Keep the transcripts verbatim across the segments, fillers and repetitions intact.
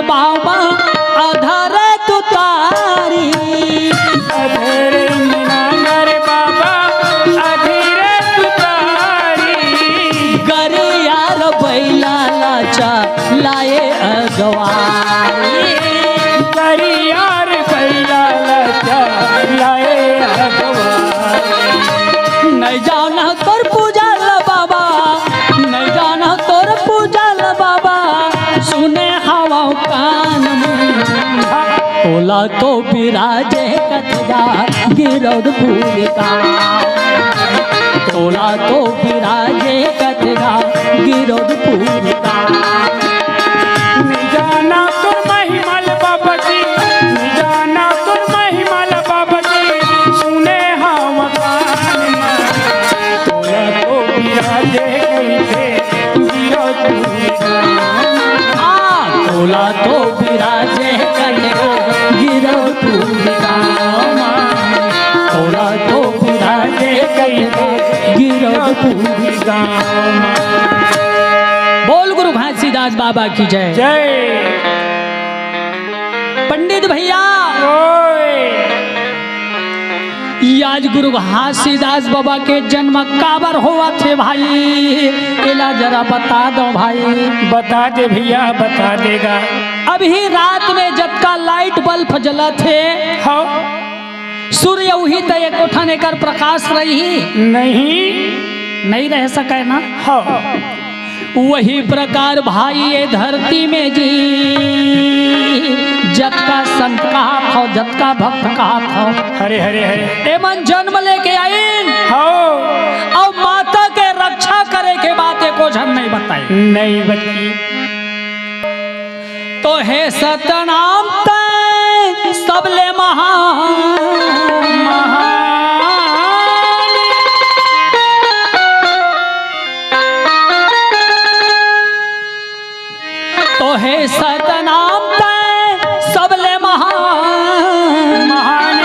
बाबा अधर तुतारी। अधर नांगर बाबा अधर तुतारी। गरियार बैला लाचा लाए अगवारी। गरियार बैला लाचा लाए अगवारी। नहीं जाना तोर पूजा ल बाबा, नहीं जाना तोर पूजा ल बाबा, सुने हवा कान में। तोला तो बिराजे कथगा गिरौदपुर का, तोला तो बिराजे कथगा गिरौदपुर का। निजाना तोर महिमा ल बाबा जी, निजाना तोर महिमा ल बाबा जी, सुने हवा कान में। तोला तो बिराजे कहिथे गिरौदपुर का। हाँ, तोला तो बिराजे कहिथे गिरौदपुर का। तोला तो बिराजे कहिथे गिरौदपुर का। बोल गुरु घासीदास बाबा की जय। जय। पंडित भैया, ओए। ये आज गुरु घासीदास बाबा के जन्म काबर होवत हे भाई, एला जरा बता दो भाई। बता दे भैया, बता देगा। अभी रात में जतका लाइट बल्ब जलत हे, हाँ। सूर्य उही त एको ठन एकर प्रकाश रही? नहीं। नहीं रह सके ना? हाँ। वही प्रकार भाई ये धरती में जी, जतका संत कहात हो, जतका भक्त कहात हो, हरे, हरे, हरे। एमन जन्म लेके आइन। हाँ। अउ माता के रक्षा करे के बात एको झन नहीं बताए। नहीं बताए। तो हे सतनाम तैं सबले महान, महान। तो हे सतनाम तैं सबले महान, महान।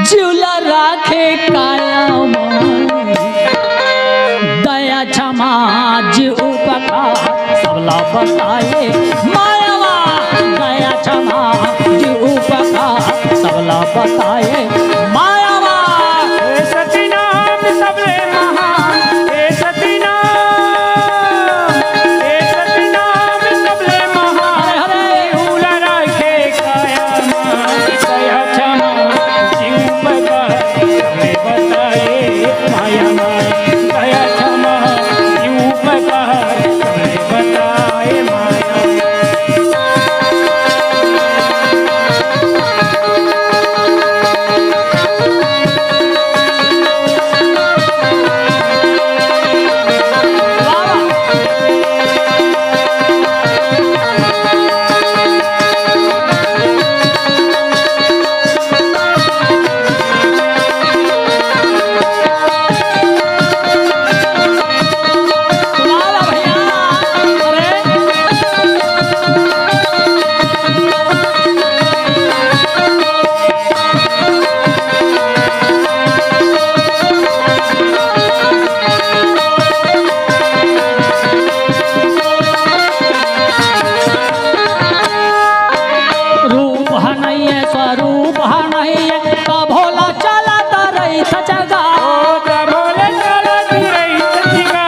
जीव ला राखे काया म दया क्षमा जी उपकार सबला बताए मायावा। दया क्षमा जी उपकार सबला बताए मायावा। हे सतनाम सबले महान, हे सतनाम, हे सतनाम सबले महान। हरे, हरे। उला राखे काया मा, दया क्षमा, जीव उपकार, सबले बताए माया मा। दया क्षमा, जीव उपकार, सबले बताए माया मा। रूप ह नइये, स्वरूप ह नइये, तभो ल चलत रहिथे जगा। ओ, तभो ल चलत रहिथे जगा,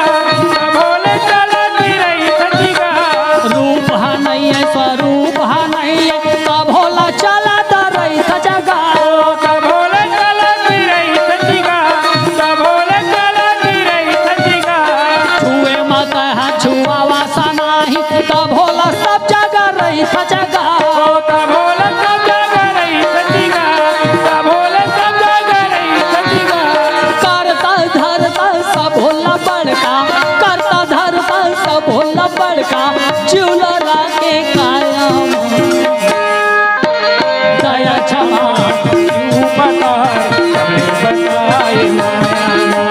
तभो ल चलत रहिथे जगा। रूप ह नइये, स्वरूप ह नइये, तभो ल चलत रहिथे जगा। ओ, तभो ल चलत रहिथे जगा, तभो ल चलत रहिथे जगा। छुए म तैं ह छुआवा सनाही, तभो ल सब जगा रहिथे जगा। ओ, तभो ल सब जगा रहिथे जगा, तभो ल सब जगा रहिथे जगा। करता धरता सबो ल बड़का, करता धरता सबो ल बड़का, जीव ल राखे काया म। दया क्षमा, जीव उपकार, सबले बताए माया मा।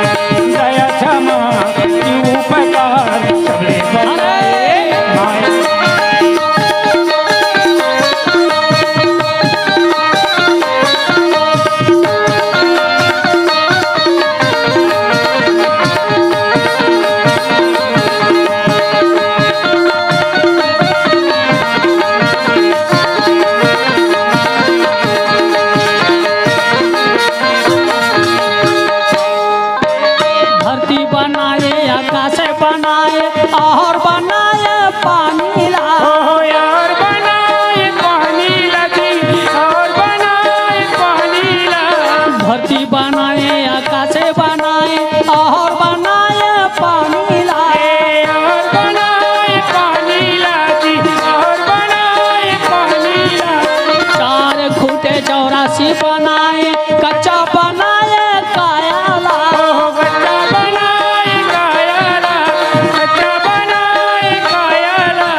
दया क्षमा, जीव उपकार, सबले बताए माया मा। बनाए और बनाए पानी ला। ओहो यार बनाए पानी ला जी, और बनाए पानी ला। धरती बनाए, आकाश बनाए और बनाए पानी ला। ए, और बनाए पानी ला जी, और बनाए पानी ला। चार खूंटे चौरासी बनाए, कच्चा बनाए काया ला। ओहो, कच्चा बनाए काया ला, कच्चा बनाए काया ला।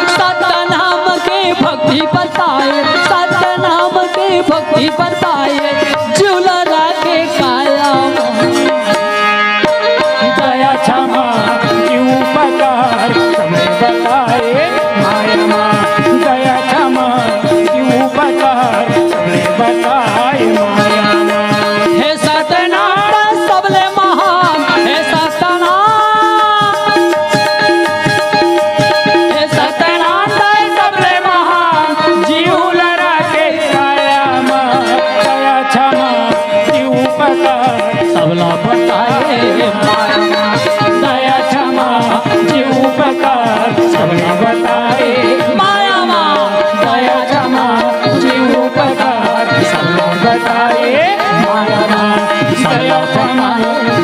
सतनाम के भक्ति बताए, सतनाम के भक्ति बताए, जुलरा के काया। दया क्षमा की उपकार सबले बताए माया मा। दया क्षमा की उपकार सबले बताए माया मा। हे सतनाम सबले महान, हे सतनाम। हे सतनाम सबले महान, जीव लरा के काया मा। दया क्षमा की उपकार सबला बताए माया मा। दया क्षमा की उपकार सबला बताए माया मा। दया क्षमा की उपकार सबला बताए माया मा। दया क्षमा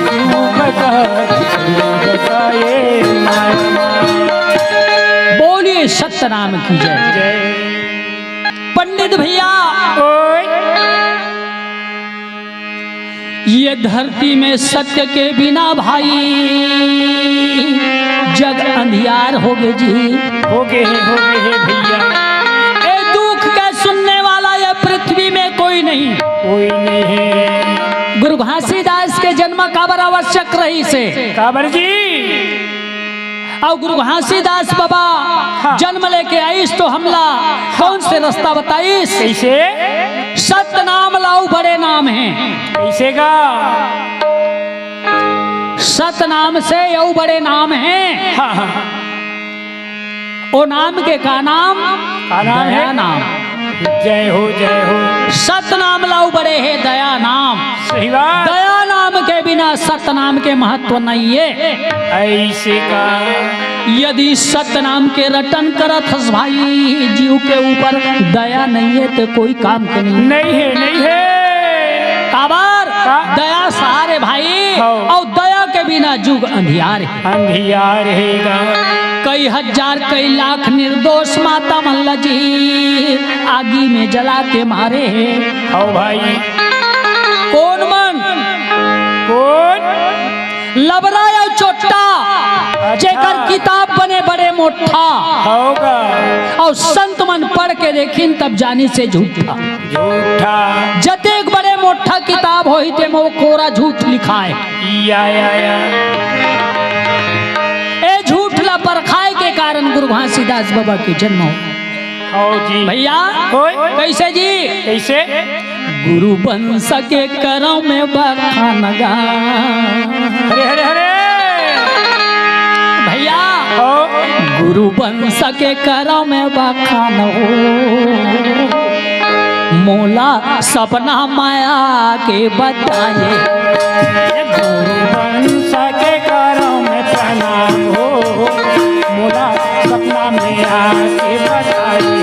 की उपकार सबला बताए माया मा। बोलिए सतनाम की जय। जय। पंडित भैया, ओए। ये धरती में सत्य के बिना भाई जग अंधियार हो गे जी। हो गे हे, हो गे हे भैया। ए दुख के सुनने वाला ये पृथ्वी में कोई नहीं। कोई नहीं हे। गुरु घासीदास के जन्म काबर आवश्यक रहिसे? काबर जी? अउ गुरु घासीदास बाबा हाँ। जन्म लेके आइस तो हमला कौन से रास्ता बताइस? कैसे? सतनाम ला अउ बड़े नाम हे। कैसे गा? सतनाम से अउ बड़े नाम हे। हाँ, हाँ। ओ नाम के का नाम? का नाम हे? दया नाम। जय हो, जय हो। सतनाम ला अउ बड़े हे दया नाम। सही बात। दया नाम के बिना सतनाम के महत्व नहीं हे। ऐसे का? यदि सतनाम के रटन करत हस भाई, जीव के ऊपर दया नहीं हे तो कोई काम के नहीं। नहीं हे, नहीं हे। काबर? का? दया सारे भाई, हाँ। अउ दया के बिना जुग अंधियार हे। अंधियार हे गा। कई हजार, कई लाख निर्दोष माता मन ला जी आगी में जला के मारे हे। हव भाई। कोन मन? कोन? लबरा अउ चोट्टा, अच्छा। जेकर किताब बने बड़े मोट्ठा। हव गा। अउ संत मन पढ़ के देखिन तब जानिस हे झूठा। झूठा। जतेक बड़े मोट्ठा किताब होही, तेमा ओ कोरा झूठ लिखाय। या, या, या। ए झूठ ला परखाय के कारण गुरु घासीदास बाबा के जन्म हो। हव जी। भैया, ओए। कैसे जी? कैसे? गुरु वंश के करम में बखान गा। हरे, हरे, हरे। भैया, हव। गुरु वंश के करम में बखान हो। मोला सपना माया के बताए। गुरु वंश के करम में प्रणाम हो। मोला सपना में आके बताए।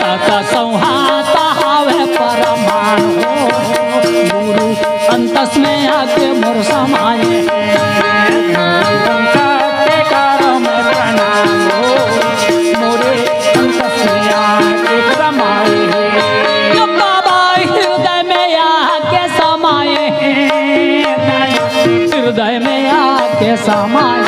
सत सौहाता हावे परमाण हो। गुरु अंतस में आके मोर समाए। गुरु वंश के करम में प्रणाम हो। मोरे अंतस में आके समाए। जो बाबा हृदय में आके समाए। हृदय में आके समाए।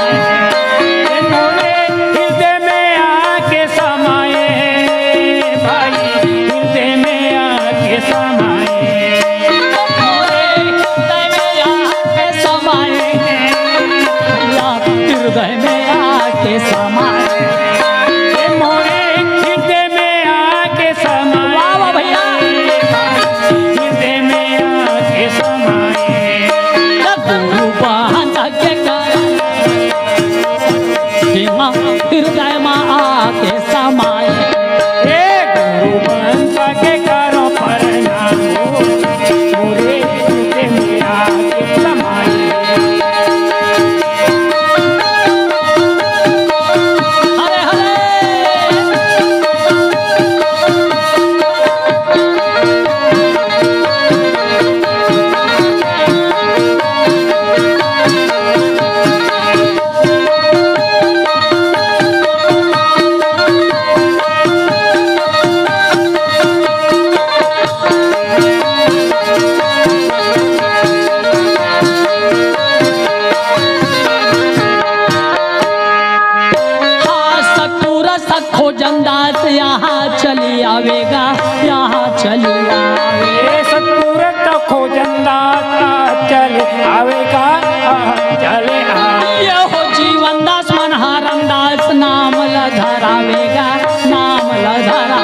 खोजन दास यहाँ चली आवेगा, यहाँ चली आवे। ए सतपुर त खोजन दास आ चले आवेगा, आ चले आवे। ये हो जीवन दास मनहरन दास नाम ल धरावेगा, नाम ल धरा।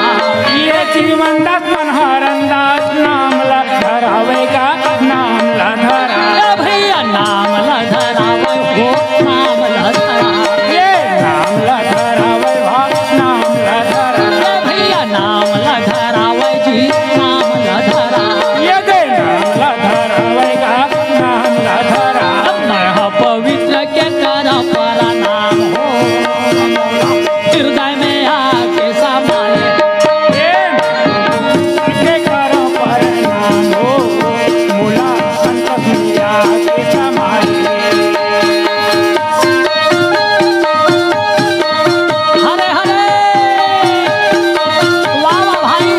ये जीवन दास मनहरन दास नाम ल धरावेगा, नाम ल धरा। ए भैया नाम ल धरावे हो, नाम ल धरा। ये नाम ल धरावे भा, नाम ल धरा। ए भैया नाम ल धरावे जी, नाम ल धरा। ये दे नाम ल धरावेगा, नाम ल धरा। मैं ह पवित्र के कर प्रणाम हो, हृदय में आके समाए। ए के कर प्रणाम हो, मुला संत मैया के समाए। हरे हरे। वाह वाह भाई।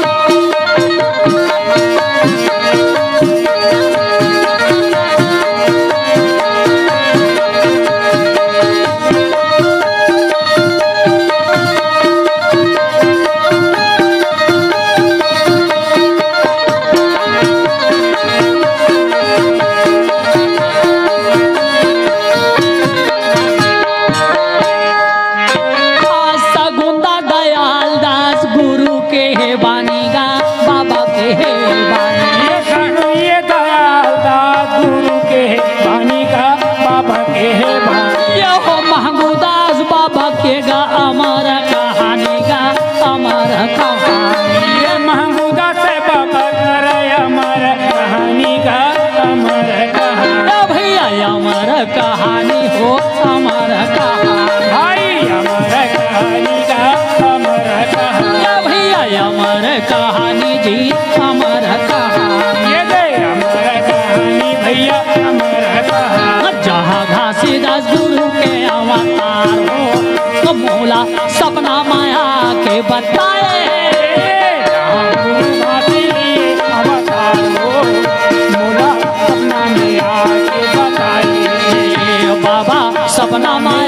सगुंदा दयाल दास गुरु के हे बानी गा, बाबा के हे बानी। ये सगुंदा दयाल दास गुरु के हे बानी गा, बाबा के हे बानी। ये हो महंगू दास बाबा के गा अमर कहानी गा, अमर कहानी। ये महंगू दास बाबा कर अमर कहानी गा, अमर कहानी। ए भैया अमर कहानी हो, अमर कहानी। भाई अमर कहानी गा, अमर कहानी। ए भैया अमर कहानी जी, अमर कहानी। ये दे अमर कहानी भैया, अमर कहानी। जहाँ घासीदास गुरु के अवतार हो, तो मोला सपना माया के बताए। जहाँ गुरु घासी लिए अवतार हो, मोला सपना में आके बताए। बाबा सपना माया